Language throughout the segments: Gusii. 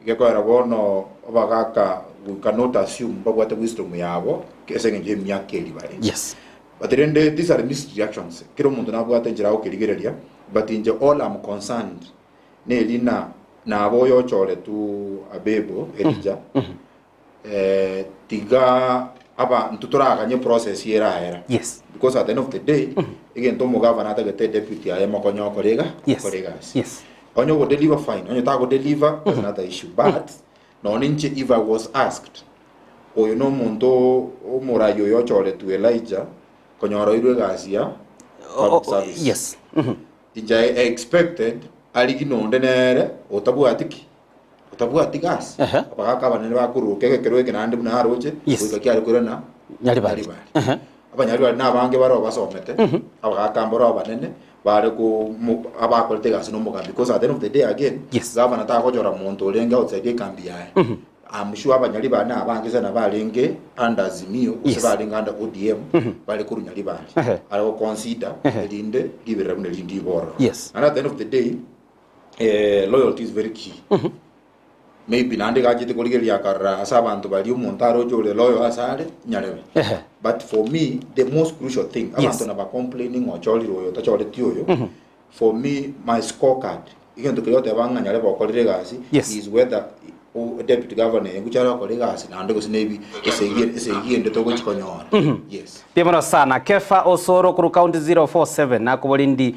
Gekoera bono abagaka we cannot assume mbabwate wisdom yabo ase eng'encho y'emiaka eria bare. Yes. But rende these are mixed reactions, kera omonto nabwate enchera agokerigereria, but inche all am concerned neri na naba oyo ochoretwe Abebo Elijah, eh, tiga abanto toraganye process eraera. Yes. Because at the end of the day, egento omogavana atagete deputy aye mokonye okore iga, Yes. okore egasi. Yes. Onye ogodeliver fine, onye tagodeliver that's another issue. But nonye inche if I was asked, oyo nomonto omorai oyo ochoretwe Elijah, konyora oirwe egasi ya public service. Yes. Mhm. Inche I expected arigie nonde nere otabwati ki? Otabwati gasi. Ehe. Abagaka abanene bakoruruka egekero eke naende buna aroche, Yes. goika kiare koirana Nyaribari. Nyaribari. Ehe. Abanyaribari nabange baroo basomete, abagaka mbaro abanene, bare ko mo abakorete egasi na omogambi because at the end of the day again, Yes. gavana tagochora monto orenge outside ekambi yaye. I'm sure abanyaribari na abange sana barenge under Azimio gose Yes. barenge under ODM bare korwa Nyaribari. Ehe. Are goconsider Ehe. erinde riberera buna erinde ribororo. Yes. And at the end of the day, eh, loyalty is very key. Maybe naende iga achete korigereria akarora ase abanto baria omonto aroche ore loyal ase are, nyarebe. Ehe. But for me, the most crucial thing, Yes. abanto naba complaining ng'a ochorire oyo, otachoreti oyo, for me, my scorecard, egento keria ogoteba ng'a nyarebe okorire egasi, Yes. is whether o- deputy governor eye ngochia are gokora egasi naende gose nebi esegi esegi ende togochi konyora. Yes. Mbuya mono sana. Kefa Osoro korwa county 047 nakobori ndi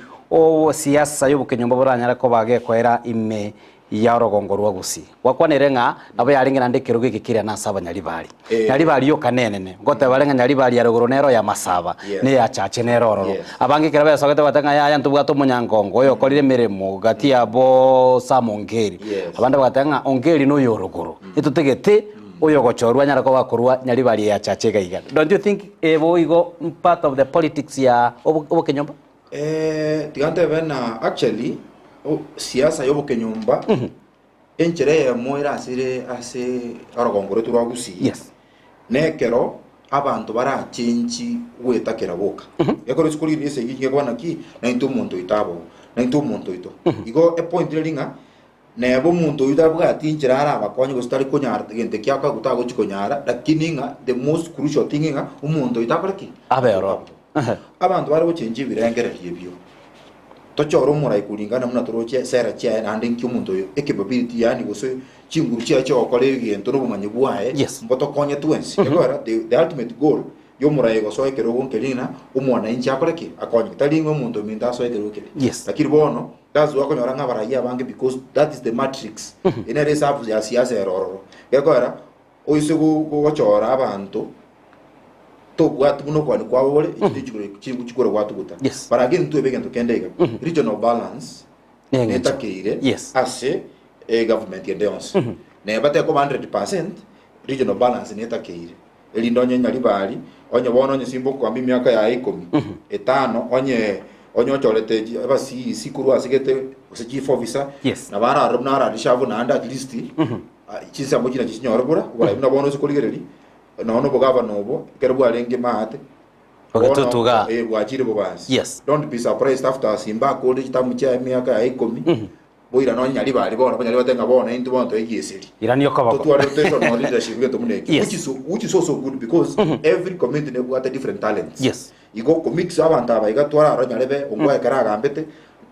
siasa yobokenyomba boranyare koba gekoera ime ya orogongo rwa Gusii. Gwakwanire ng'a nabo yarenge naende ekerogo eke keria nase abanyaribari. Eh. Nyaribari yoka nenene. Ngoteba bare ng'a Nyaribari ya rogoro nero ya Masaba, Yes. ne ya Chache nero ororo. Yes. Abange ekero besogete bagoteba ng'a yaya ntobwate omonyangongo oyo okorire emeremo gati yabo Sam Ongeri. Yes. Abande bagateba ng'a Ongeri noyo orogoro. Nitotegete oyogochorwa anyare koba akorwa Nyaribari ya Chache iga iga. Don't you think ebo igo part of the politics ya obo obokenyomba? Eh, tiga ntebe na actually o- siasa y'obokenyomba enchera eyemo erasire ase orogongo rwetu rwa Gusii Yes. nekero abanto barachenchi goetakera boka ekero isiko riria esegi gekoba naki naintwe omonto oito abogo naintwe omonto oito igo epoint neri ng'a neba omonto oyio tabwati enchera arabakonye gose tari konyara gento ekio akoegwa tagochi konyara lakini ng'a the most crucial thing ng'a omonto oyo takore ki? Abe ororo. Ehe. Abanto bare gochenchia ebirengererio ebio, tochore omorai kuringana buna toroche esera chiaye naende nki omonto oyo ecapability yaani gose chinguru chiaye chiogokora egento na obomanyi bwaye Yes. mbotokonye twensi. Ekiagera the the ultimate goal ya omorai gosoa ekerogo nkeri ng'a omwananchi akore ki? Akonyeke. Tari ng'a omonto ominto asoe ekerogo keria. Yes. Lakini bono, that's why okonyora ng'a abarai abange because that is the matrix. Eye nere esabu ya siasa ere ororo. Gekogera, oise go- gochora abanto tobwati buna okogania kwabo ore, echio tichikore chi- chikore gwatuguta. Yes. But again ntwebe egento kende iga, regional balance Neng'encho. netakeire Yes. ase egovernment ende yonsi. Neba tekoba 100%, regional balance netakeire. Erinde onye Nyaribari, onye bono onye simba okoamba emiaka yaye ikomi, etano, onye onye ochorete chi- aba CEC korwa ase gete gose chief officer, Yes. nabo ararore buna ararishabu naende at least ah, chinsemo chire chinyore bora oborai buna bono ase korigereria, nonya na obogavana obo, ekero bwarenge maate, bono Bogetutuga. eh, bwachire bobansi. Yes. Don't be surprised after Simba akorire chitamu chiaye emiaka yaye ikomi, boira nonya Nyaribari bono, abanyaribari batebe ng'a bono intwe bono toegieseri. Irania okoboko. Totware rotation or leadership gento buna ekio. Yes. Which is, which is also good because every community nebwate different talents. Yes. Igo okomix abanto aba iga twararora nyarebe ongwae ekero agambete,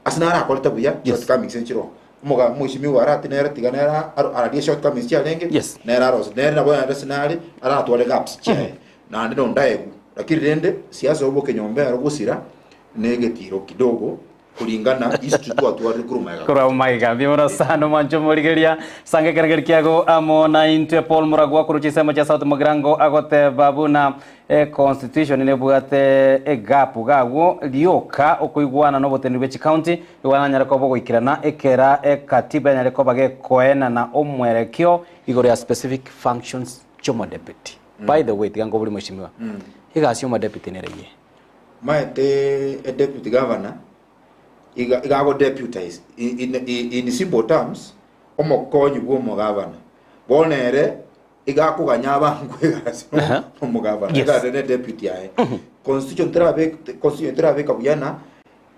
ase narakorete buya, Yes. shortcomings nchiroo. Omoga omweshimiwa arati nere tiga nere aro- ararie shortcomings chiarenge, Yes. nere arose nere nabo naende ase nare aratware gaps chiaye. Naende nondaegwe. Lakini rende siasa oboke nyomba ero gosira na egetiro kidogo kulingana history twatwarire korwa magega. Korwa magega mbuya mono sana omwancho omorigereria sanga ekerengerio kiago amo na intwe Paul Muragwa korwa chinsemo chia South Mugirango agoteba buna e constitution nebwate egap iga agwo rioka okoigwana na oboteneneri bwe chicounty nigo nanyare koba ogoikerana ekera ekatiba enyare koba gekoenana omwerekio igoro ya specific functions chiomodepeti. By the way tiga nkobori mweshimiwa egasi yomodepeti nere eye? Maete e deputy governor iga iga ago deputize in, in, in, in simple terms omokonyi bwa omogavana bono ere iga akoganya abango egasi no Aha. omogavana Yes. iga ere ne deputy aye constitution terabeka constitution terabeka buya na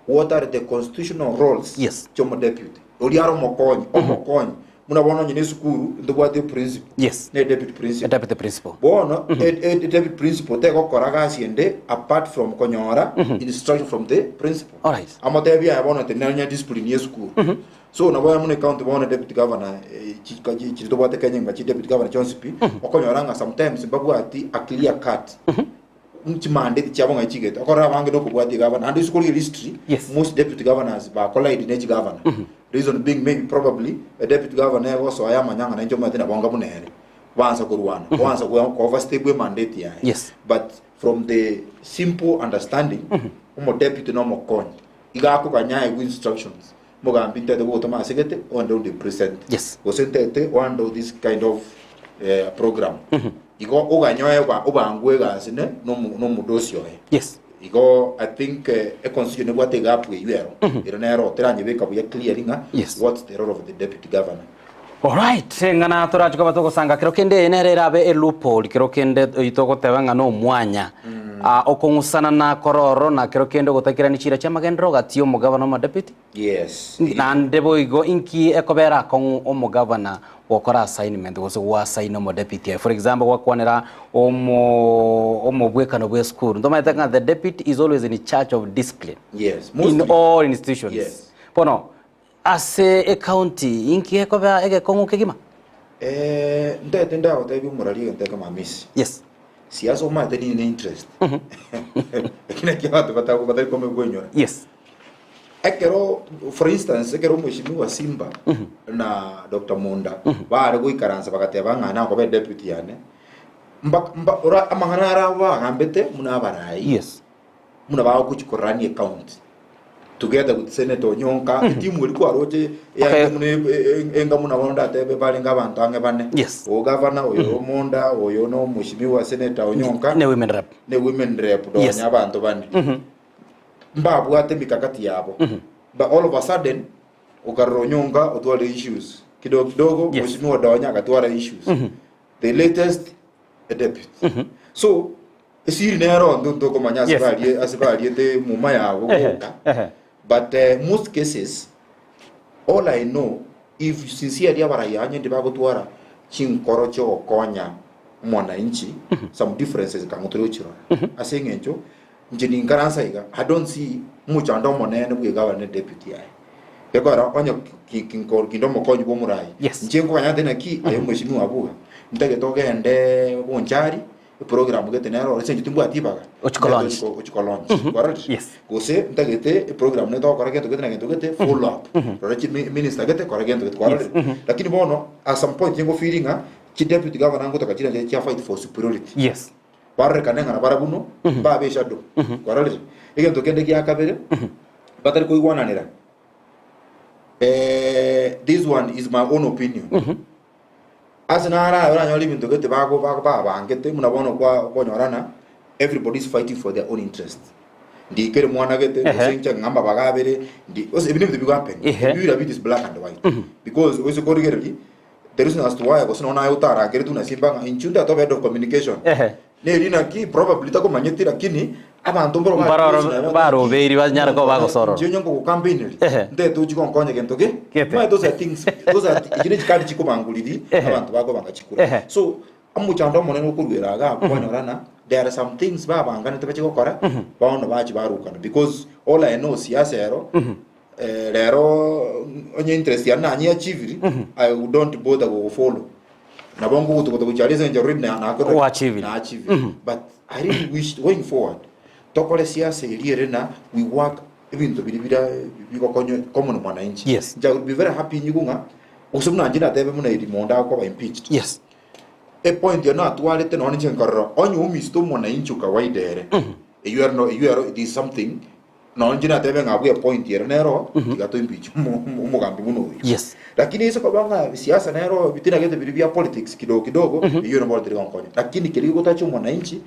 what are the constitutional roles Yes. chia omodeputy oria are omokonyi omokonyi. Buna bono onye na esukuru, ntobwate eprinciple, Yes. na deputy principal. Deputy principal. Bono, e- e- deputy principal tegokora gasi ende apart from konyora instruction from the principal. Alright. Amotebia aye bono tenena nonya discipline ya esukuru. So nabo onya buna ecounty bono deputy governor eh, chi- ka- chi- chiri tobwate Kenya ng'a chi deputy governor chionsi pi, okonyora ng'a sometimes mbabwati a clear cut chimandeti chiabo ng'a chigete. Okorora abange nokobwatia egavana. Naende ase korigereria history, Yes. most deputy governors ba collide ne chigavana. Reason being maybe probably a deputy governor egosoa amanya ng'a nainche omanyete nabo anga buna ere. Baansa korwana, baansa ko overstep emandate yaye. Yes. But from the simple understanding, omodeputy na omokonyi iga akoganya aegwe instructions. Mogambi ntete gogotoma ase gete onde onde present. Yes. Gose ntete ohandle this kind of eh, program. Igo oganyoe oba obangwe egasi ne nomo nomodosi oye. Yes. Igo I think eh, econstitution ebwate egap eywo ero. Ero nero teranyebeka buya clearly ng'a Yes. what's the role of the deputy governor. Alright, ng'ana torache koba togosanga kero kende eye nere erabe e loophole kero kende oyio togoteba ng'a nomwanya Ah, okong'usana nakoro oro na kero kende ogotakerania chiira chi'amagenderero gati y'omogavana omodeputy Yes. Naende boigo inki ekobera akong'u omogavana gokora assignment gose goassign omodeputy aye. For example gwakwanera omo omobwekano bwa esukuru ntomaete ng'a the deputy is always in charge of discipline Yes. in Mostly. all institutions. Yes. Bono Ase ecounty inki gekoba egekong'u kegima? Eh, ntaete ndagotebia omorari egento ekemo Hamisi. Yes. Siasa omanyete ninde ne interest. Eki nakio abanto bata- batari kome koinyora. Yes. Ekero for instance ekero omweshimiwa Simba na Dr. Munda bare goikaransa bagateba ng'a nakoba deputy yane mba, mba, ora amang'ana ara bagambete buna abarai Yes. buna bagochi korania ecounty together with Senator Onyonka etimu eria kwaroche Okay. eyange buna e- e- enga buna bono ndatebe barenge abanto ang'e bane Yes. oyo gavana oyo Omonda oyo no omweshimiwa Senator Onyonka Ne women rep. ne women rep Yes. donya abanto bane mbabwate mikakati yabo but all of a sudden okarora Onyonka otware issues kidogo kidogo Yes. mweshimiwa Donya agatwara issues the latest a deputy so Esiri nero onto ntokomanya ase Yes. barie ase bariete muma yabo Ehe, goka ehe. but most cases all I know if sincerely abarai anye ndibagotwara chinkoro chiogokonya mwananchi some differences kang'o tore gochirora ase eng'encho inche ninkaransa iga I don't see omochando omonene bwa egavana ne deputy yaye gekogera onye ki- ki- kinko- kinde omokonyi bwa omorai Yes. inche nkoganya nte naki aye omweshimiwa abuga ntagete ogende bonchari Eprogram gete nero ase eng'encho timbwati ibaga. Ochia kolaunch. Ochia kolaunch. Kwarorire? Yes. Gose ntagete eprogram nere togokora gento gete na gento gete follow up. Rora chi mi- minister gete kora gento gete kwarorire? Lakini bono at some point nigo feeling ng'a chi deputy governor ngotoka chire nche chia fight for superiority. Yes. Barorekane ng'a nabarabwo no mbabe eshadow. Kwarorire? Egento kende gia kabere batari koigwananera this one is my own opinion. Ase naro aye oranyore ebinto gete bago bago babangete buna bono kwa okonyorana everybody is fighting for their own interest. Ndikere mwana gete Ehe. gose inche ng'a amabaga abere ndi gose ebi nebinto bigo happen. Ehe. Ebi bira it is black and white. Because oise korigereria the reason as to why gose nonya naye otarangeretwe buna simba ng'a inchuo ndatobe head of communication. Ehe. Neri naki probably takomanyeti lakini abanto mbaro Mbaroro- barobeiri banyare koba bagosorora. Inche onye ngogokambaineri Ehe. ntete ochi gonkonya gento ge Gete. Omanyete those are things those are echi ne chikadi chikobanguriri Ehe. abanto bakobanga chikura Ehe. so omochando omonene okoruera iga kwanyorana there are some things babanganete bache gokora bono bachi barukana because all I know siasa ero eh, rero onye interest yane nanye achieviri I don't bother gogofollow Nabo ngogotogota gochia aria ase engencho already na- nakorire Oachievire. naachievire. But I really wish going forward tokore siasa eria ere na we work ebinto biria bira bigokonya common mwananchi. Yes. Inche I would be very happy inyigu ng'a gose buna inche natebe buna Eri Monda akoba impeached. Yes. Epoint eye natwarete nonye inche nkarora onye omisete omwananchi okawaida ere eywo ere no eywo ero it is something Nonya inche natebe ng'a abwo epoint ere nero, tiga to impeach omogambi buna oyio. Yes. Lakini ase koba ng'a siasa nero ebitina gete biria bia politics kidogo kidogo, eyio nabo teri gonkonya. Lakini keria gegotacha omwananchi,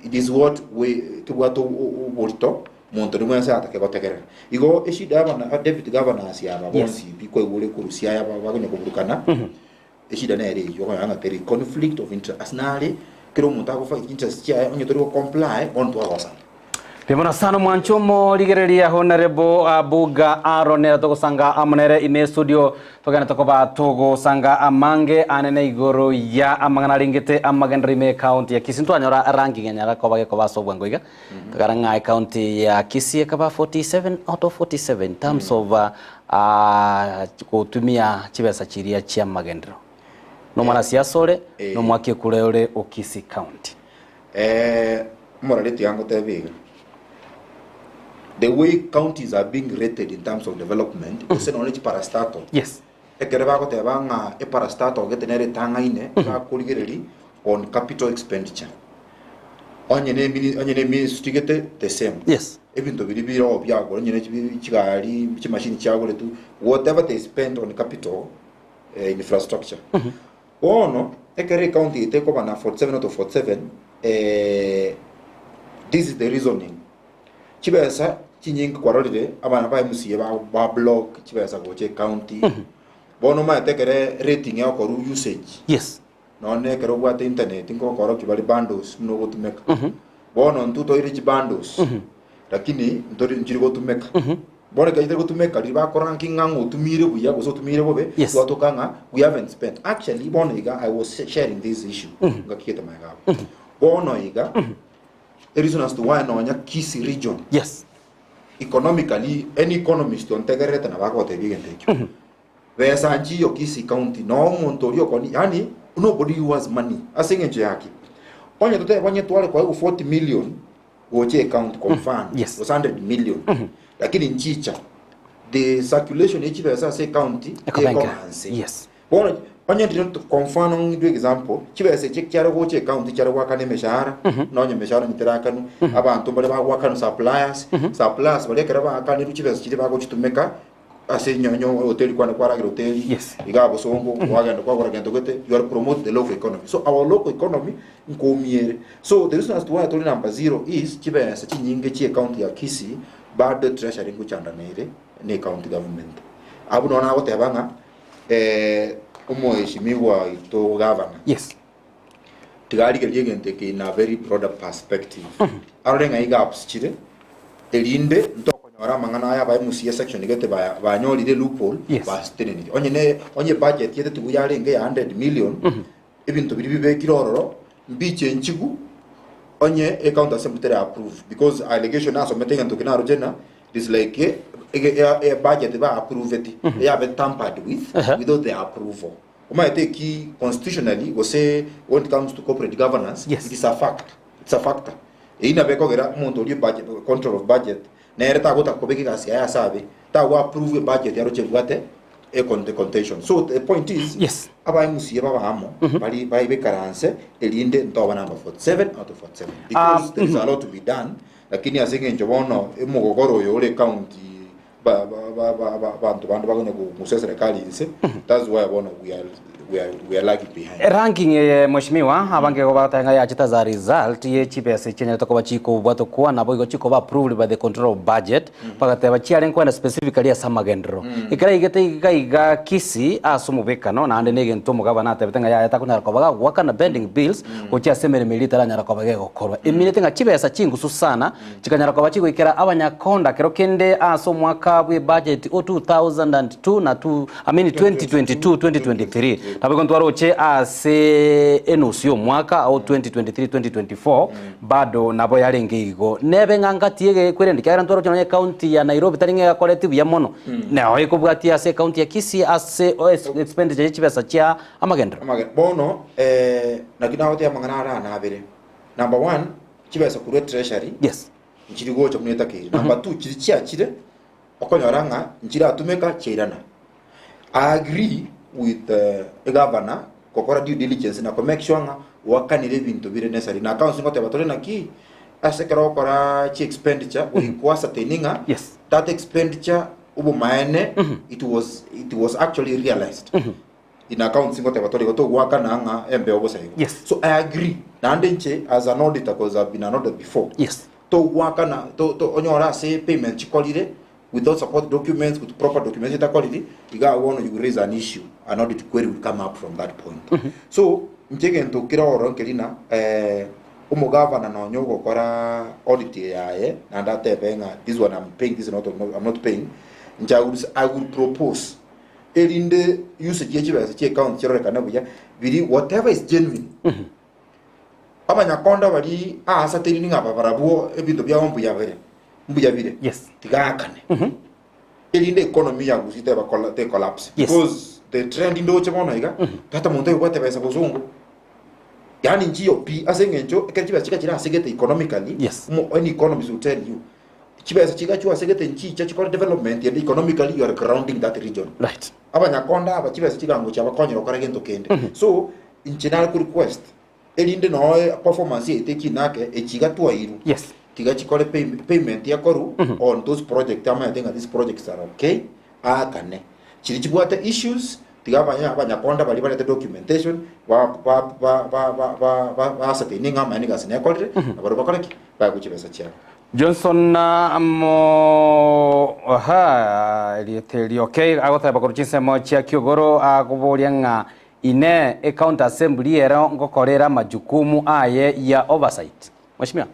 it is what we kebwate oborito, monto onde bwensi atake gotegerera. Igo eshida ya abana deputy governors aba Yes. bonsi pi kwaigure korwa Siaya bakonya koburukana, eshida nere eyio okonyora ng'a teri conflict of interest. Ase nare, kera omonto agofight interest chiaye onye tori go comply, bono twagosana. Mbuya sana omwancho omorigereria Honorable Abuga Aaron nere togosanga amo nere ime studio togende tokoba togosanga amange anene igoro ya amang'ana arengete amagenderero ime county ya Kisii. Ntwanyora ranking enyara koba gekoba ase obwango iga tokara ng'a ecounty ya Kisii ekaba 47 out of 47 in terms of gotumia chibesa chiria chia amagenderero. Nomwanasiasa ore nomwaki ekure ore o Kisii county. Omorari tiga ngotebie iga, the way counties are being rated in terms of development, gose nonye chiparastatal, Yes. ekero bagoteba ng'a eparastatal gete nere etang'aine, bakorigereria on capital expenditure. Onye ne emini onye ne eministry gete, the same. Yes. Ebinto biria bire oo biagora, onye ne chibi chigari, chimashini chiagoretwe, whatever they spend on capital infrastructure. Bono, ekero ecounty yaito ekoba na 47 out of 47, eh, this is the reasoning. Chibesa chinyinge kwarorire abana ba MCA ba, ba block chibesa gocha ecounty. Bono omanyete ekere rating egokorwa usage. Yes. Nonye ekero obwate internet nkokorokia bare bundles buna ogotumeka. Bono intwe toire chibundles lakini ntori nchiri gotumeka. Bono ekero chitari gotumeka riria bakoranking ng'a ng'a otumire buya gose otumire bobe, Yes. twatoka ng'a we haven't spent. Actually bono iga I was sharing this issue ngakigete magega abwo. Bono iga a reason as to why nonya Kisii region Yes. economically any economist ontegererete nabo agotebia egento ekio. Besa nchiyo Kisii county noo omonto oria okoni yaani nobody who has money ase eng'encho yaki onye totebe onye tware koegwa 40 million gocha ecounty kwa mfano Yes. gose 100 million lakini nchicha the circulation ye chibesa ase ecounty Ekoba enke. ekoba nse Yes. bono onye ndire kwa mfano ng'idwe example chibesa echi chiare gocha ecounty chiare goakana emeshahara nonye emeshahara onye terakanwa abanto mbare bagoakanwa suppliers suppliers baria ekero baakanirwe chibesa chiria bagochitumeka Ase enyonyo hoteli kwane kwaragera hoteli Yes. iga bosongo kwagenda kwagora gento gete you are promote the local economy so our local economy nkomiere so the reason as to why tore number zero is chibesa chinyinge chie county ya Kisii bado treasury ngochandana ere ne county government abwo nonya nagoteba ng'a eh, omoheshimiwa oito governor Yes. tiga arigererie egento eke in a very broader perspective arore ng'a gaps chire erinde ntokonyora amang'ana aya abaye MCA section gete ba- banyorire loophole Yes. basitenenire onye ne onye budget yete tibu yarenge ya 100 million ebinto biria bibekire ororo mbiche nchigu onye e county assembly tere approve because allegation nasomete egento eke naroche ng'a it is like ege e budget ba approveti yabe tampered with without their approval. Omanyete eki constitutionally gose when it comes to corporate governance Yes. it is a fact, it's a factor. Eyio nabo ekogera omonto oria budget, control of budget nere tagotaka kobeka egasi yaye ase abe, tago approve ebudget yaroche ebwate e con- contention. So the point is Yes. aba MCA babe amo bari baikaranse erinde ntoba number 47 out of 47 because there is a lot to be done lakini ase eng'encho bono omogogoro oyo ore county ba ba ba ba ba abanto bande bakonya kong'usa eserekari inse that's why bono we are we are we are lagging behind. Ranking eye mweshimiwa abange igo bagoteba ng'a yachete as a result ye chibesa echi chianyarete koba chikobwatokwa nabo igo chikoba approved by the control of budget bagateba chiarenge kogenda specifically ase amagenderero. Ekero aigete iga iga Kisii ase omobekano naende na egento omogabana atebete ng'a yaya takonyara koba gagoakana pending bills gochia ase emeremo eria etaranyara koba gegokorwa. Emineti ng'a chibesa chingusu sana Chikanyara koba chigoikera abanyakonda kero kende ase omwaka bw'ebudget o 2002 na two, I mean 2022 2023. Naboigo ntwaroche ase enusu y'omwaka o 2023 2024 bado nabo yarenge igo. Nebe ng'a ngati ege kwerende ekiagera ntwaroche nonya ecounty ya Nairobi tari ng'a egakoreti buya mono. Nao ekobwatia ase ecounty ya Kisii ase expenditure ye chibesa chia amagenderero. Amage- Bono eh, naki nagotebi amang'ana ara nabere. Number one, Chibesa korwa etreasury Yes. nchiri gocha buna etakeire. Number two, chiri chiachire okonyora ng'a nchiratumeka chiairana. I agree with egavana gokora due diligence na ko make sure ng'a gwakanire ebinto bire necessary. Na accounts ngoteba tore naki ase ekero ogokora chi expenditure goika oascertain ng'a Yes. that expenditure obomaene it was it was actually realized. In accounts ngoteba tori igo togoakana ng'a embeo bosa igo. Yes. So I agree. Naende inche as an auditor cause I've been an auditor before. Yes. Togoakana to, to, onyore ase payment chikorire without support documents with proper documents etakoriri iga agwo bono you will raise an issue an audit query will come up from that point. So inche egento kere ororo nkeri na eh, Omogavana nonya ogokora audit yaye naende atebe ng'a this one I'm paying, this not, I'm not paying, inche I will, I will propose erinde usage ye chibesa chia ecounty chirorekane buya, biri whatever is genuine. Abanyakonda baria aasateiri ng'a barabwo ebinto biabo mbuya bire, mbuya bire, Yes. tiga aakane. Erinde economy ya Gusii teba kola- te collapse. Yes. Because the trend ndoche bono iga, tata monto oyo besa bosongo. Yaani nchiyo pi ase eng'encho ekero chibesa chiga chire asegete economically, Yes. omo- any economist will tell you, chibesa chigachwa asegete nchicha chikore development ende economically you are grounding that region. Right. Abanyakonda aba chibesa chigangochia bakonyera gokora gento kende. So, inche nare ko request, erinde noe performance yaito ekina ake, echi iga twairwe, Yes. tiga chikore pay, payment yakorwa on those project amaete ng'a these projects are okay, aakane. Chiria chibwate issues, tiga abanya abanyakonda baria barete documentation, ba ba ba ba ba ba ba ba ascertain ng'a amaene egasi nekorire, na barabwo bakore ki? Baegwe chibesa chiabo. Johnson mo aha erieta erio okay agoteba korwa chinsemo chia kiogoro agoboria ng'a inee ecounty assembly ero ngokorera amajukumu aye ya oversight mheshimiwa.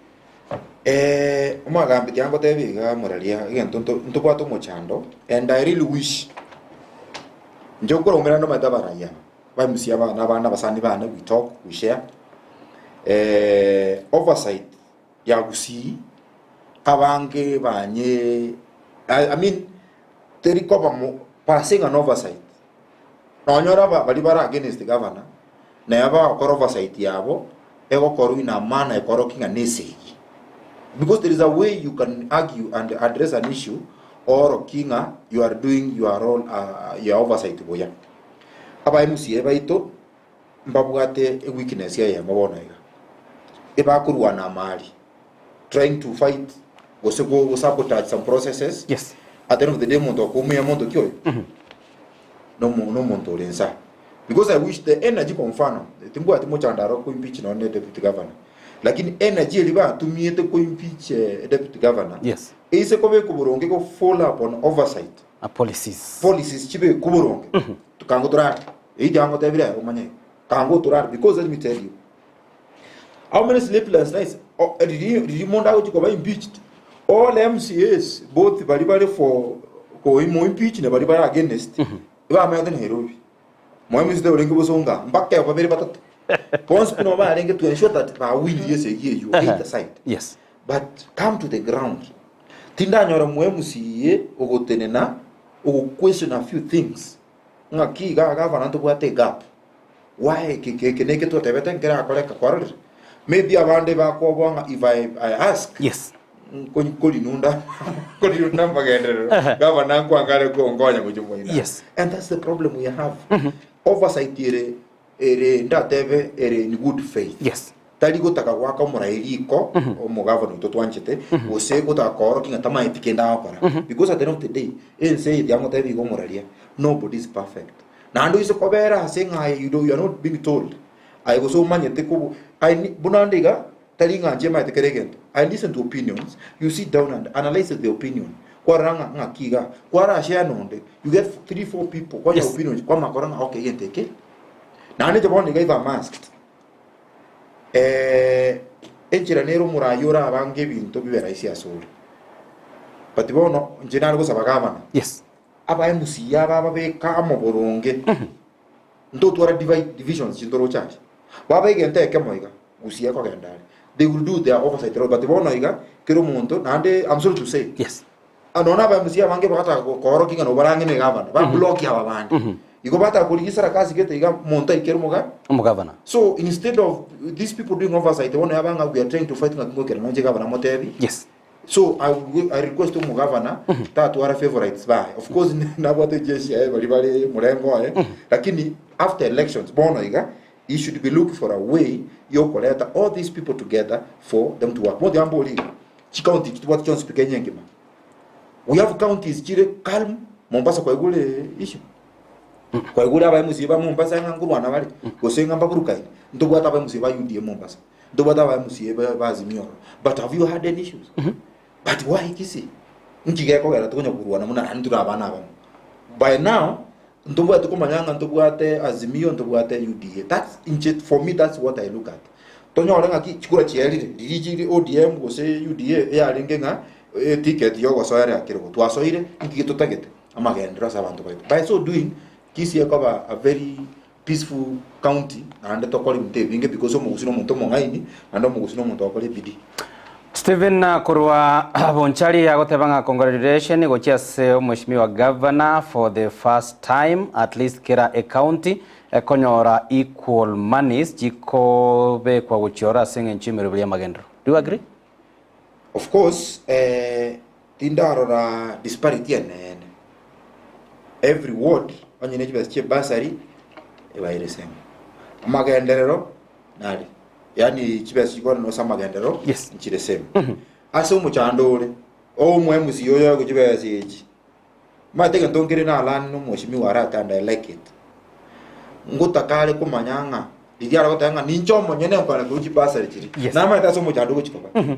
Eh, omogambi tiga ngotebie iga moraria egento nto ntobwate omochando and I really wish inche okoraumera ndomanyete abarai aba ba MCA abana abana abasani bane we talk we share oversight ya Gusii abange banye I I mean teri koba mo passing an oversight nonyora aba baria bare against governor naye bagokora oversight yabo egokorwa in a manner ekorokia ng'a nesegi because there is a way you can argue and address an issue oorokie ng'a you are doing your role uh, your oversight buya. Aba MCA baito mbabwate eweakness eyemo bono iga, ebakorwana amari trying to fight gose go sabotage some processes Yes. at the end of the day omonto okoumia monto ki oyo nomo nomonto ore nsa because I wish the energy kwa mfano timbwati mochando aro ko impeach nonye deputy governor lakini energy eria batumiete ko impeach eh, deputy governor Yes. eise kobekwa boronge go follow up on oversight Na policies. policies chibekwe boronge kango torare eyio tiangotebire aye omanye kango torare because let me tell you how many sleepless nights oh, riri riri mundu agochi koba impeached all MCAs both bari bare for koimo impeach na bari bare against bamenyete Nairobi moemisite orenge bosonga mpaka babere batato bonsi pi nabo barenge to ensure that bawinirie esegi eywo either side Yes. but come to the ground tindanyora mo MCA ogotenena ogoquestion a few things ng'aki iga gavana ntobwate egap why eke eke eke neke twatebete nkerakoreka kwarorire maybe abande bakoboa ng'a if I, I ask Yes. nkorinunda nkorinunda magenderero gavana nkwangare kongonya gochia moina Yes. and that's the problem we have oversight ere ere ndatebe ere in good faith Yes. tari gotaka goaka omorai riko omogavana oito twanchete gose gotaka koorokia ng'a tamaeti kende agokora because at the end of the day ense eye tiangotebia iga omoraria nobody is perfect naende oise kobera ase ng'a aye you, do, you are not being told aye gose omanyete kobu I, ni- buna ande iga tari ng'a inche maete kera egento I listen to opinions you sit down and analyse the opinion kwarora ng'a ng'aki iga kwarashare nonde you get 3 4 people kwanya Yes. opinions kwamakora ng'a okay egento eke naende inche bono iga if I'm asked Eh, enchera nere omoraia orabange ebinto bibe rahisi asore. But bono inche nare gosaba gavana, Yes. aba MCA aba babeke amo boronge, ntotwara divide divisions chintoroche aria. Baba egento ekemo iga, Gusii ekogenda aria. They will do their oversight role, but bono iga, kera omonto, naende I'm sorry to say, Yes. Ah, nonya aba MCA abange bagataka koorokia ng'a nabo barang'e na egavana, ba block aba bande. Igo bataka korigia esarakasi gete iga monto aikere omoga. Omogavana. So instead of these people doing oversight, bono yaba ng'a we are trying to fight ng'a ngokera nonche gavana motebi. Yes. So I, will- I request omogavana tatwara favorites baye. Of course nabwate jeshi yaye bari bare murengo oye, lakini after elections bono iga he should be looking for a way yokoreta all these people together for them to work. Mote ambori iga chicounty chitobwate chionsi pi Kenya engima. We have counties chire calm, Mombasa kwaigure issue. Kwaigure aba MCA ba Mombasa ng'a nkorwana bare, gose ng'a mbaburukaine. Ntobwate aba MCA ba UDA Mombasa. Ntobwate aba MCA ba ba Azimio ororo. But have you heard any issues? But why Kisii? Nki gekogera tokonya korwana buna naende tore abana abamo. By now, ntobwate komanya ng'a ntobwate Azimio, ntobwate UDA. That's inche for me that's what I look at. Tonyore ng'aki chikura chiarire, riria chire ODM gose UDA eyarenge ng'a eticket ya ogosoera ya kerogo. Twasoire, inki totagete? Amagenderero ase abanto baito. By so doing, Kisii ekoba a very peaceful county naende tokore ebinto ebinge because omogusii na omonto omong'aini naende omogusii na omonto ogokora ebidii. Stephen korwa Bonchari agoteba ng'a congratulation gochia ase omweshimiwa governor for the first time at least kera ecounty ekonyora equal monies chikobekwa gochia oro ase eng'encho y'emeroberi y'amagenderero. Do you agree? Of course eh, tindarora disparity enene. Every ward onye ne chibesa chia bursary ebaire same. Amagenderero nare, yaani chibesa chikwana ase amagenderero Yes. nchire same. Ase omochando ore, omo MC oyo oegwe chibesa echi, Omanyete egento nkere nalani na omweshimiwa arate and I like it. Ngotaka are komanya ng'a riria are goteba ng'a ninche omonyene nkwana korwa chibasari chiria. Yes. Namanyete ase omochando ogochi koba.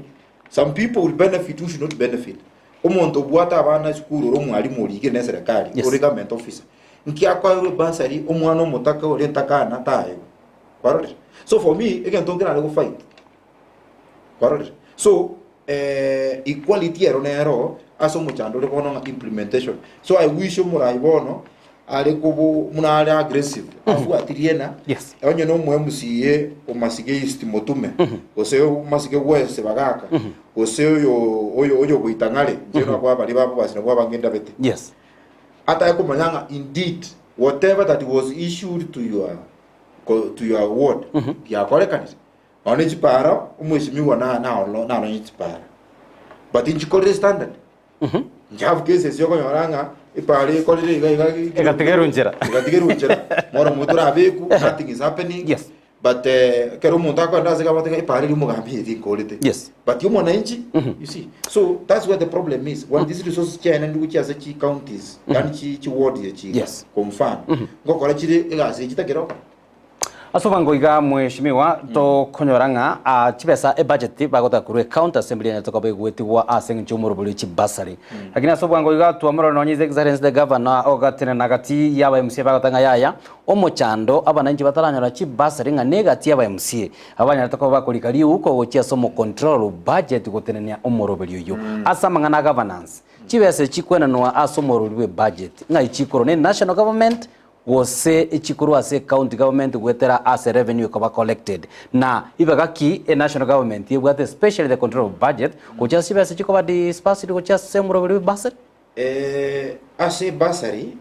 Some people will benefit who should not benefit. Omonto obwate abana esukuru ore omwalimu origire na eserekari, Yes. ore government officer. Nki akoerwa ebasari omwana omotaka ore ntakana taegwe. Kwarorire? So for me, egento nkerare go fight. Kwarorire? So, eh, equality ero nero ase omochando ore bono ng'a implementation. So I wish omorai bono are kobo muna are aggressive, afuatirie na Yes. onye na omo MCA omasige East motume, gose omasige West bagaka, gose oyo oyo oyo goitang'are, inche nakwa baria babo basi nabwo abange ndabete. Yes. Atake komanya ng'a indeed whatever that was issued to your to your ward giakorekanire. Nonya ne chipara, omwesimigwa na naolo naronye chipara. But inchikorire standard. Inche have cases okonyora ng'a epara ekorire iga iga iga- Egatigerwa nchera. Egatigerwa nchera. Moro omonto orabeku, nothing is happening. Yes. But eh, ekero omonto akoenda ase gabate ng'a epara eria omogambi eri nkorete. Yes. But omwananchi, you see. So that's where the problem is. When these resources chiaye ndugu chia ase chi counties, yani chi chi ward echi iga, Yes. kwa mfano. Ngokora chire egasi echi chitakera okora. Ase obwango iga mweshimiwa tokonyora ng'a ah, chibesa ebudget bagotaka korwa ecounty assembly enyarete koba egwetigwa ase eng'encho y'omorobori o chibasari. Lakini ase obwango iga twamorora nonye His Excellency the Governor ogatenena gati ya aba MCA bagoteba ng'a yaya omochando abananchi bataranyora chibasari ng'a negati ya aba MCA abanyarete koba bakorika riuko gochia ase omocontroller o budget gotenenia omoroberi oyio. Ase amang'ana a governance, chibesa echi chikwenanwa ase omoroberi bwe budget ng'ai chikorwa ne national government gose echikorwa ase ecounty government goetera ase revenue ekoba collected na ibaga ki e national government ebwate especially the control of budget gochia ase chibesa chikoba disbursed gochia ase omoroberi bwe bursary? Eh, ase ebursary,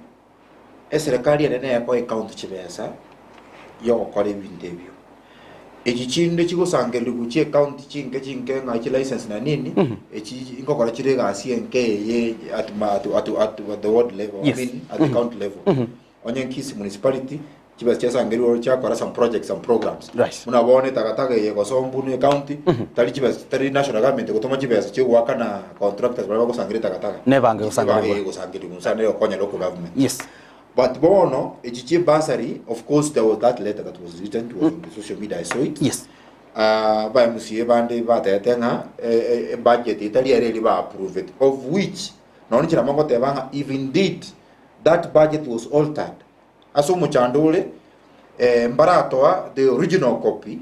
eserekari ere nekoa ecounty chibesa yogokora ebinto ebio. Echi chinde chigosangererigwa chia ecounty chinke chinke ng'a chilicense na nini, echi ngokora chire egasi enke eye at ma at at at the ward level, I Yes. mean at the county level. Onye Kisii municipality, chibesa chiasangerigwe ororo chiakora some projects some programs. Right. Buna bono etakataka eye egosombu na ecounty, tari chibesa tari national government egotoma chibesa chiogoakana contractors baria bagosangereria etakataka. Nebange gosangererigwa. Ebange egosangererigwa sana egokonya local government. Yes. But bono echi chie bursary of course there was that letter that was written it was on the social media I saw it. Yes. Ah, ba MCA bande batebete ng'a eh, eh, budget etari ere eri ba approve it of which nonya inche nabo ngoteba ng'a if indeed that budget was altered ase omochando ore eh, mbaratoa the original copy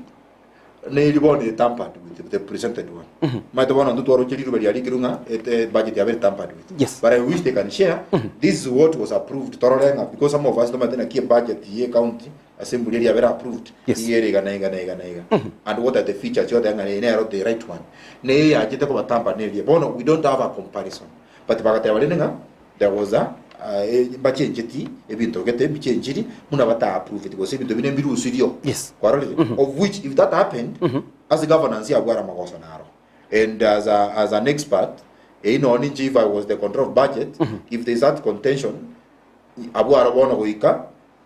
neri bono ere tampered with the presented one Omanyete bono intwe twaroche riruba riarikirwe ng'a ete budget yabo ere tampered with Yes. but I wish they can share this is what was approved torore ng'a because some of us ntomanyete naki ebudget ye county assembly eria yabere approved Yes. iga ere iga na iga na iga na iga and what are the features yoteba ng'a eye nero the right one neye yachete koba tampered neria bono we don't have a comparison but bagateba rende ng'a There was a mbachencheti ebinto gete mbichenchiri buna bata approveti gose ebinto binde mbirusirio. Yes. Kwarorire? Of which if that happened, as governance yabware amagoso naro. And as a, as an expert, eyio nonye ninche if I was the control of budget, if there is that contention, abware bono goika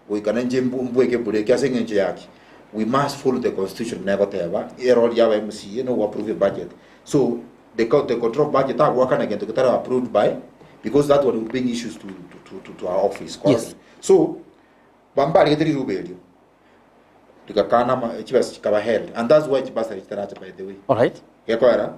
Goika nainche mbweke ebureki ase engencho yaki? We must follow the constitution buna egoteba, erori yaba MCA no approve budget. So the, the control of budget tagoakana gento getari approved by because that one will bring issues to, to, to, to, to our office. Yes. So bambarigete riruba erio rigakana chibesa chikaba held and that's why chibasari chitaracha by the way. All right. Gekoera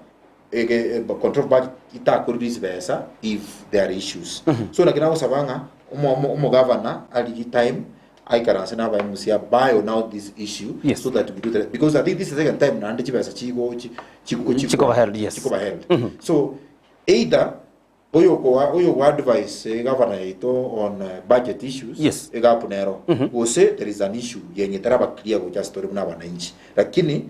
ege control budget itakorire chibesa if there are issues. So naki nagosaba ng'a omo omo omogavana arigi time Aikaranse na aba MCA aba iron out this issue Yes. so that we do the because I think this is the second time naende chibesa chigo chi- chigo- Chikoba held, yes. chikoba held. So either oyokoa oyogo advise eh, governor yaito on eh, budget issues Yes. egapu nero gose there is an issue yenye taraba clear gocha story buna abananchi lakini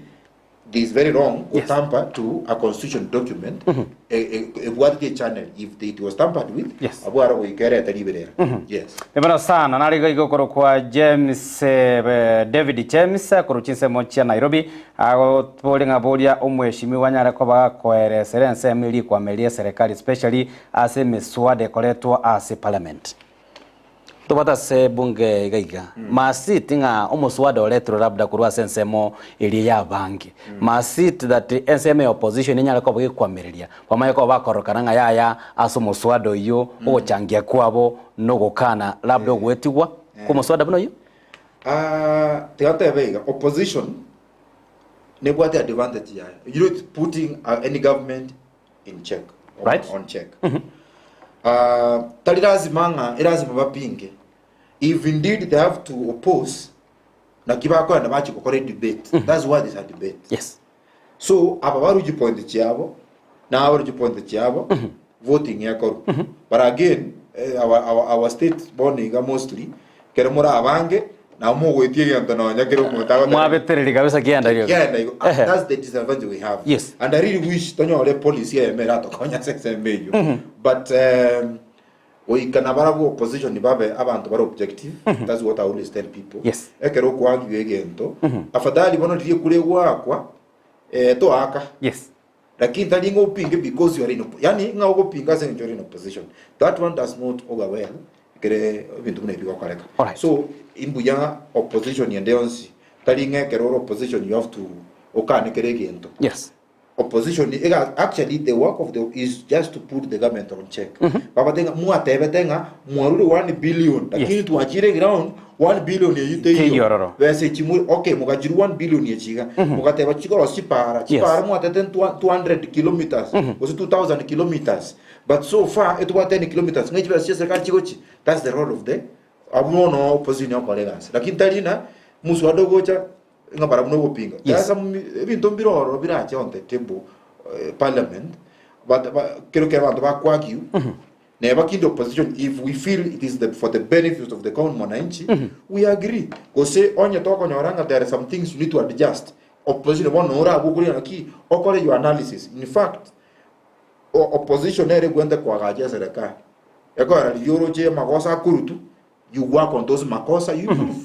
it is very wrong Yes. gotamper to a constitution document ebwatete channel if it was tampered with Yes. abwo aro goika erete riberera yes Ebano sana nari iga igokoro kwa James eh, David James korwa chinsemo chia Nairobi agotboria ng'a boria omweshimiwa anyare koba gakoeresera ensemo eria ekwama eria eserekari especially ase emiswada ekoretwa ase parliament. Tobwate ase bunge iga iga must ng'a omoswada oretirwe labda korwa ase ensemo eria ya abange must that ensemo ya opposition enyare koba gekwamereria bamanye koba bakorokana ng'a yaya ase omoswada oyio ogochangia kwabo na ogokana labda ogoetigwa kwa omoswada buna oyio. Ah, tiga ntebe iga opposition nebwate advantage yaye you know it's putting uh, any government in check on, Right. on check Ah, tari lazima ng'a erazima bapinge if indeed they have to oppose naki bakoenda bachi gokora debate that's why there's a debate Yes. so aba baruchi point chiabo na abaruchi point chiabo voting ekorwa but again eh, our, our, our state bono iga mostly kere muri abange nabo mogoitia egento nonya kere omonto agoteba- Mwabetereri kabisa kianda rioka. Kianda igo. Ah, Ehe. that's the disadvantage we have Yes. and i really wish tonyore policy eyemo eratokonya ase ensemo eywo but um, goika nabarabwo opposition babe abanto bare objective that's what i always tell people Yes. ekero okwagiwa egento afadhali bono riria ekura egwakwa eh, toaka Yes. lakini tari ng'a opinge because you are in oppo- yani ng'a ogopinga ase eng'encho ore in opposition that one does not augur well ekere ebinto buna ebi bigokoreka Alright. so imbuya opposition ende yonsi tari ng'a ekero ore opposition you have to okane kere egento Yes. opposition ega actually the work of the is just to put the government on check babate ng'a mwatebete ng'a mwarure 1 billion lakini Yes. twachire ground 1 billion eyi Teiyo teiyo ororo. besa echi mwe okay mugachirwa 1 billion echiga mugateba chikoro chipara chipara mwatete 200 kilometers gose 2000 kilometers but so far etubwate 10 kilometers ng'a chibesa chia serikali chigochi that's the role of the abwo bono opposition okora egasi lakini tari na muswada ogocha ng'a barabwo nogopinga Yes. There are some ebinto mbire ororo birache on the table eh, parliament but ba- kero kero abanto bakwagiu neba kinde opposition if we feel it is the, for the benefit of the common mwananchi we agree gose onye tokonyora ng'a there are some things you need to adjust opposition bono orabwo okoria naki okore your analysis in fact o- opposition nere egwente koagacha eserekari ekogera riria oroche amagoso akorutu you work on those makosa you improve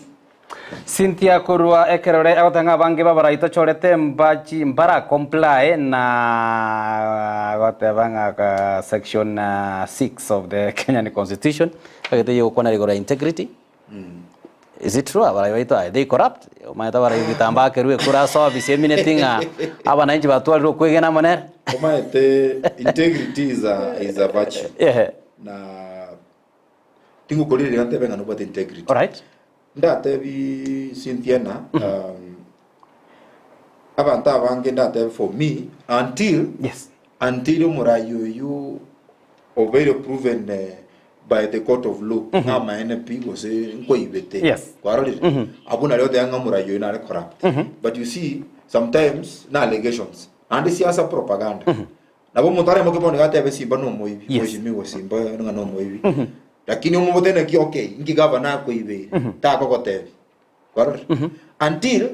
Cynthia korwa ekerore agoteba ng'a abange babaraito chorete mbachi mbara comply na goteba ng'a ka section 6 of the Kenyan constitution agete yogokwana igoro ya integrity Is it true abarai baito are they corrupt? Omanyete abarai gitambaa kerwe ekura ase office emineti ng'a abananchi batwarire okwegena amo nere. Omanyete integrity is a, is a virtue Ehe. na tingokorireria iga ntebe ng'a nobwate integrity Alright. Ndatebi Cynthia na um, abanto abange ndatebi for me until Yes. until omorai oyu obeire proven eh, by the court of law ng'a amaene pi gose nkoibete Yes. kwarorire abwo nario oteba ng'a omorai oyu nare corrupt but you see sometimes na allegations naende siasa propaganda nabo omonto aremoke bono iga atebe simba na omoibi Yes. mheshimiwa simba ng'a na omoibi lakini omobotene naki okay inki gavana akoibeire takogotebia kwarorire until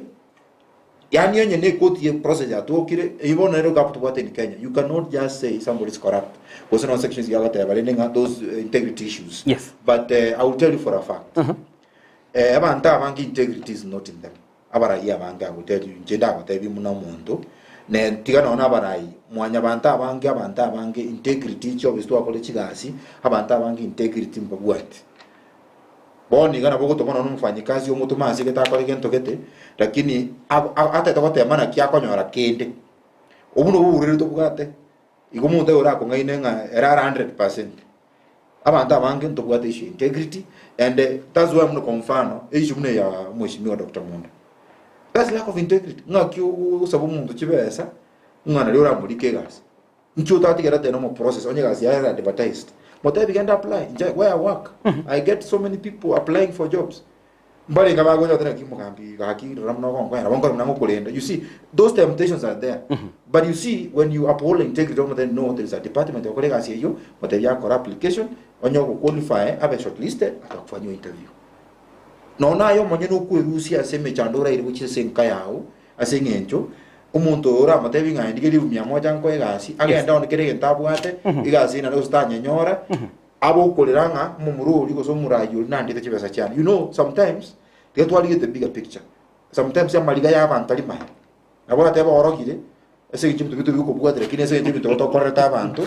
yani onye na ekoti ye process yatwokire eywo bono ere gap tobwate in Kenya you cannot just say somebody is corrupt gose no sections yagoteba rende ng'a those eh, integrity issues Yes. but uh, I will tell you for a fact eh, abanto abange integrity is not in them abarai abange I will tell you inche ndagotebia buna omonto ne tiga nonya na abarai mwanyabanto abange abanto abange integrity chiofisi twakore chigasi abanto abange integrity mbabwati bono iga nabo ogotoma nonya omofanyikazi omotome ase egete akore gento gete lakini abo- a- atete gotema naki akonyora kende obwo nobwo oborwaire tobwate igo omonto aye orakong'aine ng'a ere are 100%. Abanto abange ntobwate issue ya integrity and eh, that's why muno kwa mfano issue buna ya mheshimiwa Dr. Munda that's lack of integrity ng'aki ogosaba omonto chibesa ng'a nario oramorike egasi nki otatigera tena omo process onye egasi yaye ere advertised motebi genda apply inche where I work I get so many people applying for jobs. Mbarenge bagocha goteba naki omogambi gaki rora buna ogonkonya nabo nkore buna ngokorenda. You see, those temptations are there. But you see, when you uphold integrity omotebie no, there is a department egokora egasi eyio, motebie akore application, onye ogoqualify abe shortlisted, atakufanyiwa interview. Nonya naye omonyene okwerusia ase emechando oraire gochia ase enka yao, ase eng'encho, omonto oyo oramotebie ng'a ndigerie elfu mia moja nkoe egasi, agende aone kera egento abwate, egasi eye naende gose tanyenyora, Abe okorera ng'a omomura oria gose omoraai oria nandete chibesa chiane. You know, sometimes tiga twarigete bigger picture. Sometimes amariga ya abanto tari maya. Nabo oratebe orogire ase eng'encho ebinto bito bikobwate lakini ase eng'encho ebinto tokorerete abanto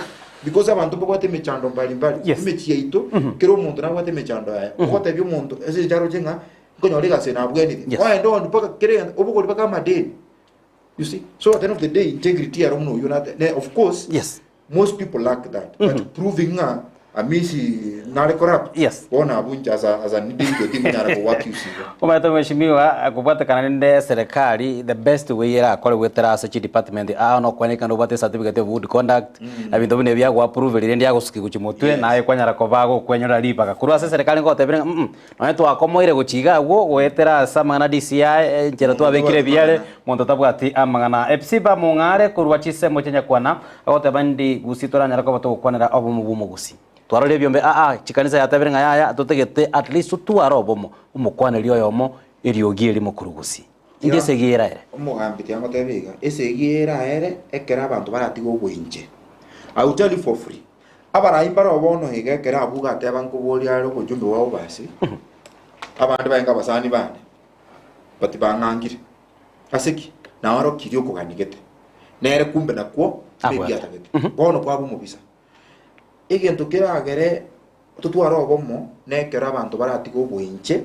because abanto mbabwate emechando mbari mbari. Yes. Emechie yaito kera omonto nabwate emechando yaye. Ogotebia omonto ase eng'encho aroche ng'a nkonyora egasi eye nabwenire. Yes. Oende onde mpaka kera egento obogori mpaka amadeni. You see? So at the end of the day integrity ero buna oyio nate ne of course Yes. Most people lack that but proving ng'a Amisi nare corrupt Yes. bono abwo inche as a as an individual tinkonyara kogo accuse igo. Omanyete mweshimiwa kobwatekana rende serikali the best way erakore goetera ase chidepartment aa nokwane ekero obwate ecertificate of good conduct na binto buna ebi agoapprove rende agosuki gochia motwe Yes. naye kwanyara koba gokwenyora ribaga. Korwa ase eserikali ngotebire ng'a mm nonye twakomoire gochia iga abwo goetera ase amang'ana DCI enchera Monto twabekire tabwati ebiare mang'ana. monto tabwati amang'ana. Epsiba mong'are korwa chisemo chia nyakwana Agoteba ndi gusii toranyare koba togokwanera obomo bw'omogusii. Twarorire ebiombe aa, chikanisa yatebire ng'a yaya totagete at least totware obomo, omokwaneri oyomo, eriogi erimo korwa gusii. Indi Tiga esegi eraere? omogambi tiga ngotebe iga, esegi eraere ekero abanto baratige oboinche. I will tell you for free, abarai mbare bono iga ekero abwo gateba nkoboria are obochumbe bwabo basi, abande barenge abasani bane, but bang'angire. Ase ki? Naorokirie okoganigete, nere kumbe nakwo Abwate. maybe atagete. Bono kwaba omobisa. Egento keragere totware obomo nekero abanto baratige oboinche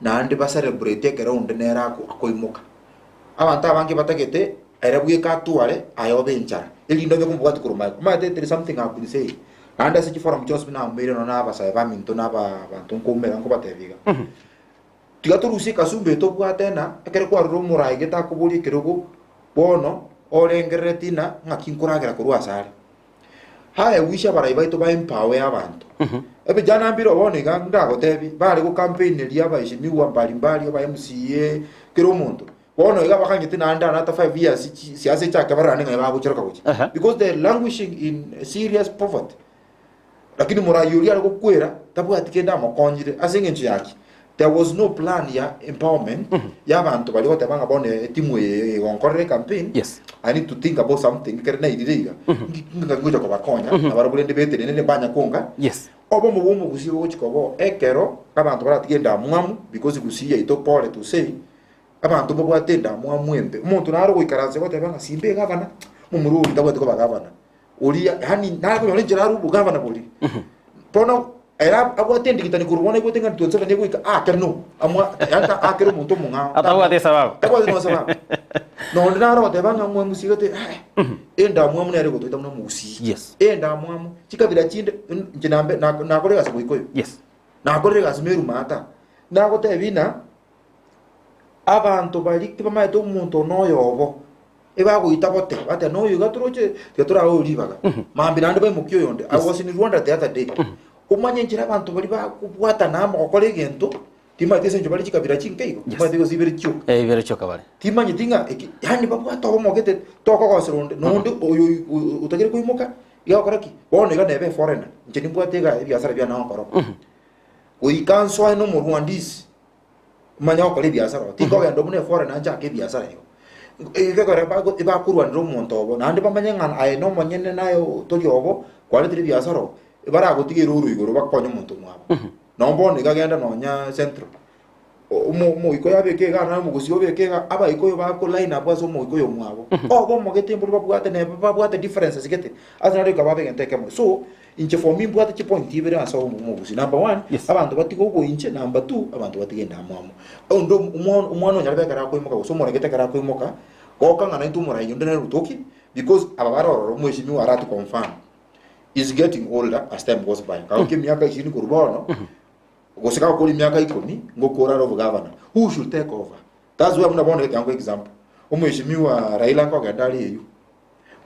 naende ba celebrate ekero onde nere ako akoimoka. Abanto abange batagete ere bweka atware aye obe enchara, erinde onye komobwati korwa magega. Omanyete there is something I have been saying, naende ase chiforum chionsi buna namoire nonya na abasae baminto na aba abanto nkoumera nkobatebia iga. Tiga torusie ekasumba eye tobwate ng'a ekero kwarure omorai gete akoboria ekerogo, bono orengerereti ng'a ng'aki nkoragera korwa asare. Haya wish abarai baito ba empower abanto. Ebijana mbire bono iga ndagotebi, bare go campaign eria abaheshimiwa mbali mbali aba MCA, kera omonto. Bono iga bakang'ete naende another 5 years chi siasa echake barorane ng'a bagocheroka gochia. Aha. Because they are languishing in serious poverty. Lakini morai oria are gokwera tabwati kende amokonyire ase eng'encho yaki? There was no plan ya empowerment ya abanto baria goteba ng'a bono etimu eye egonkorera ecampaign Yes. I need to think about something ekere nairire iga ng'aki ngocha kobakonya nabarabwo rende betenenere mbanya konga Yes. obomo bwa omogusii bogochi koba oo ekero abanto baratige endamwamu because gusii yaito pole to say abanto mbabwate endamwamu embe omonto naro ogoikaransa goteba ng'a simba egavana momura oria tabwati koba gavana Oria, yaani nare konyora enchera are obogavana boria. Bono ere abwate endigitani korwa bono aigwete ng'a 27 egoika aake no. Amwa yaani ta aakere omonto omong'ao. Atabwati esababu. Tabwati no sababu. Nonde nare ogoteba ng'a omwamuse iga te endamwamu nere egotoita buna omogusii. Yes. Endamwamu, chikabira chinde inche nambe nakore egasi boikoyo. Yes. Nakorire egasi Meru maata. Nagotebi ng'a abanto baria tibamaete omonto one oyobo. Ebagoita bote, bateba, Noyo iga toroche, tiga torae oyo ribaga. Mambia naende baimokia oyonde. I was in Rwanda the other day. Omanye enchera abanto baria bakobwatana amo gokora egento, timanyeti ase eng'encho bare chikabira chinke igo, Yes. timanyeti gose ibere chioka. Eh, ibere chioka bare. Timanyeti ng'a eki, yaani babwate obomo gete, tokogosera onde, na onde oyo oyo otagere koimoka, iga agokora ki? Bono iga nebe eforeigner, inche nimbwate iga ebiasara biane gokora. Goika nsoe na omorwandisi, Manya gokora ebiasara oo, tinkogenda buna eforeigner nchake ebiasara igo. Egekogera bago ebakorwanera omonto obo, naende bamanye ng'a aye na omonyene naye tori obo, kwaretire ebiasara oo, baragotige eroro igoro bakonye omonto omwabo. Nonye bono iga genda nonya central, omo omoikoyo abeke igaa naye omogusii obeke igaa, abaikoyo bako line up ase omoikoyo omwabo. Obo omogete mbori babwate neba babwate differences gete, ase nario goika babe egento ekemo. So, Inche for me mbwate chipoint ibere ase omogusii. Number one, Yes. abanto batige oboinche, number two, abanto batige endamwamu. Onde omwana omwana onyarebe ekero akoimoka gose omoregete ekero akoimoka, goka ng'a naintwe omorai onde nere otoki, because aba bare ororo omweshimiwa arati confirm is getting older as time goes by. Kagokia emiaka ishirini korwa bono, gose kagokora emiaka ikomi, ngokora are obogavana. Who should take over? That's why buna bono iga nkoe example, omweshimiwa Raila nkogenda are eywo,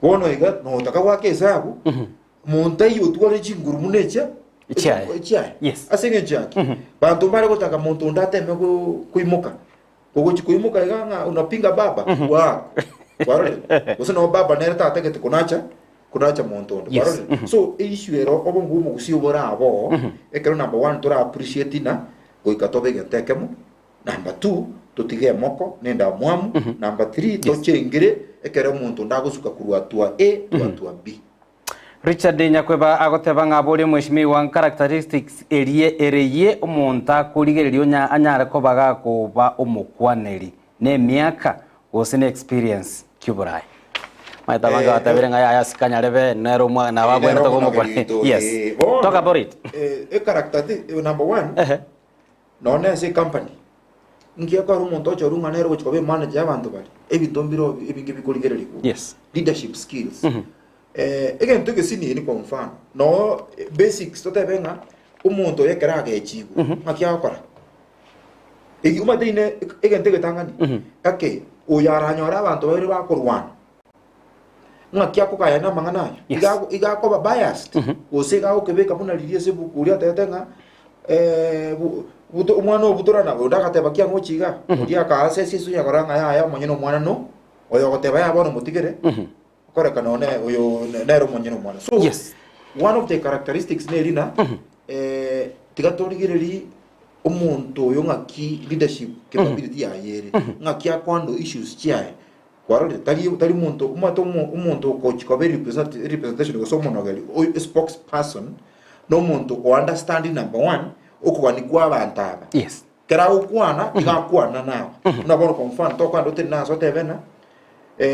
bono iga notaka goaka esabu, Monto ayio otware chinguru buna echia. Chiaye. Chiaye. Yes. Ase eng'encho yaki, banto mbare gotaka monto onde ateme go- koimoka. Ogochi koimoka iga ng'a unapinga baba, wako. Kwarorire? Gose nabo baba nere tatagete konacha konacha monto onde. Yes. Kwarorire? So issue ero obongo bwa omogusii obore aboo, ekero number one tora appreciate na goika tobe egento ekemo, number two totige emoko na endamwamu, number three tochengere ekero omonto onde agosuka korwa hatua A to hatua B. Richard Nyakweba agoteba ng'a aborie Mweshimiwa characteristics erie ereyie omonto akorigereria onya anyare koba gakoba omokwaneri ne emiaka gose ne experience ki'oboraai. Maete abange Eh, batabire ng'a yaya asike anyarebe nere omwa nabo abwenerete koba omokwaneri. Yes. Talk about it. Echaracter number one Ehe. Nonya ase ecompany, nki ekero omonto ochorwa ng'a nere ogochia koba emanager y'abanto baria, ebinto mbire ebinge bikorigererigwa. Yes. Leadership skills. Egento egesinini kwa mfano, noo basics totebe ng'a omonto oyo ekero agechigwe, ng'aki agokora? Eywo omanyete ine egento egetang'ani, okay, oyo aranyore abanto babere bakorwana, Ng'aki akogayana amang'ana aya? Yes. Iga ago- iga akoba biased gose iga agokebeka buna riria ase ebuku oria atebete ng'a eh, bu- buto- omwana obutorana onde agateba ki ang'ochi iga oria akaasa ase esuya akarora ng'a yaya omonyene omwana no oyo ogoteba yaya bono motigere korekana one oyo ne- nere omonyene omwana so Yes. one of the characteristics neri na eh, tiga torigererie omonto oyo ng'aki leadership capability yaye ere ng'aki akohandle issues chiaye Kwarorire, tari tari monto omanyete omo omonto ogochi koba erepresent erepresentation gose omonogeri oyo espokesperson, na omonto o understand number one, okogania kwa abanto aba. Yes. Ekero agokwana, iga akwana na aba. Buna bono kwa mfano, tokogenda otenene ase otebe ng'a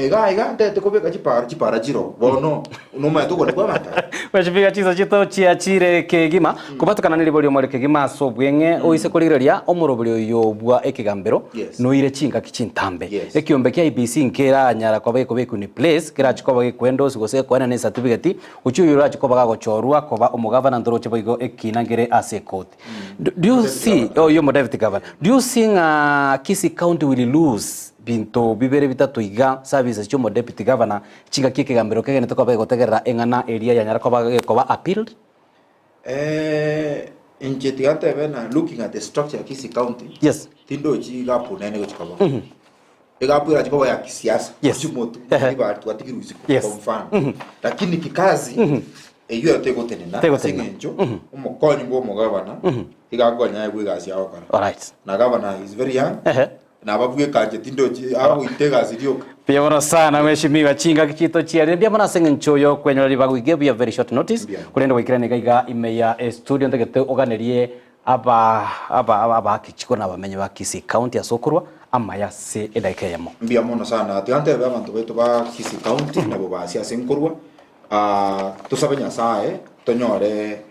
iga iga ntagete kobeka chipara, chipara chiroo, bono nomanyete okogania kwa abanto aba. Gochibiga chinsa chiaito chiachire kegima, kobatukana neribo ri'omorero kegima ase obweng'e, oise korigereria omoroberi oyo bwa ekegambero Yes. noire chingaki chintambe. Yes. Ekiombe kia IEBC nkeranyara koba gekobekwa in place, kerache koba gekwendorse gose gekoenana esatibigeti, gochia oyio orache koba gagochorwa koba omogavana ntoroche boigo ekina nkere ase ekoti. Do, do you Deputy see, governor. oyio omo deputy governor, do you see ng'a Kisii County will lose binto bibere bitato iga services chia omo deputy governor Chingaki ekegambero kegenete koba gegotegerera eng'ana eria yanyara koba gekoba appealed. Eh, inche tiga ntebe na looking at the structure ya Kisii County, Yes. tindochi egapu nene gochi koba. Egapu erachi koba ya kisiasa. Yes. Gochi motu, Ehe. bari twatigirwe isiko Yes. kwa mfano. Lakini kikazi eywo ero tegotenena ase Tegotenena. eng'encho omokonyi bwa omogabana iga akonya aye egasi agokora. Alright. Na gavana is very young. Ehe. Nababwekanche tindochi agoita egasi rioka. Mbuya mono sana mweshimiwa chingaki chito chiarire mbuya mono ase eng'encho yokwenyora ribaga we gave you a very short notice Mbuya. korende gwaikera iga iga ime ya estudio ntagete oganerie aba aba aba abakichiko na abamenyi ba Kisii County ase okorwa amaya ase edakika eyemo. Mbuya mono sana. Tiga ntebe abanto baito ba Kisii County nabo basie ase nkorwa, ah, tosabe Nyasaye tonyore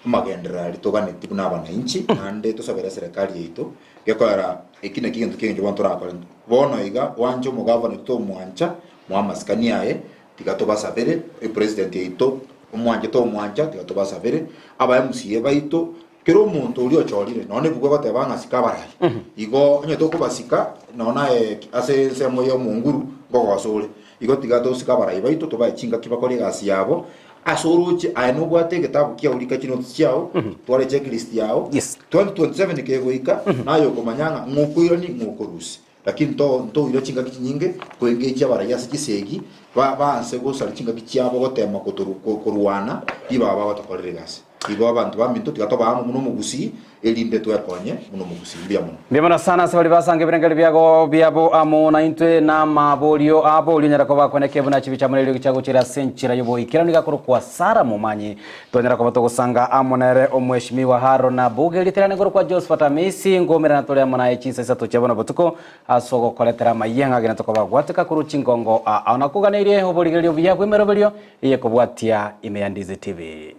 amagenderero aria toganeti buna abanainchi, naende tosabere eserekari yaito, gekoera eki nakio egento ki'engencho bono torakore. Bono iga, gwancha omogavana oito tomwancha, moe amasikani aye, tiga tobasabere, epresident yaito, omwanche tomwancha, tiga tobasabere, aba MCA baito, kera omonto oria ochorire, nonya na ebuku egoteba ng'a sika abarai, igo onye tokobasika, nonya naye ase ensemo ya omonguru, nkogosa ore. Igo tiga tosike abarai baito, tobae chingaki bakore egasi yabo, Ase orooche aye nobwate egetabu kiao rika chinoti chiao, twara echecklist yao, Yes. 2027 kegoika, naye okomanya ng'a ng'okoirani ng'okorusia. Lakini nto ntoira chingaki chinyinge koengechia abarai ase chisegi, ba baanse gosaria chingaki chiabo gotema kotoru ko korwana ribaga bagotokorera egasi. Igo abanto baminto tiga tobe amo buna omogusii, erinde twekonye buna omogusii. Mbuya mono. Mbuya mono sana ase baria basanga ebirengererio biago biabo amo naintwe na amaborio abo oria onyara koba akwaneke buna chibicha amo neriogi chiagochera ase enchera y'oboikeranu nigo akorokwa Sara Momanyi. Twanyara koba togosanga amo nere omweshimiwa Haruna Buge rieta riane nkorokwa Josephat Amisi nkomerana tore amo naye chinsa isato chia bono botuko ase ogokoretera amayia ng'agena tokoba gwateka korwa chingongo aa. Nakoganeirie oborigereria obuya bw'emeroberio eye kobwatia ime ya Ndizi TV.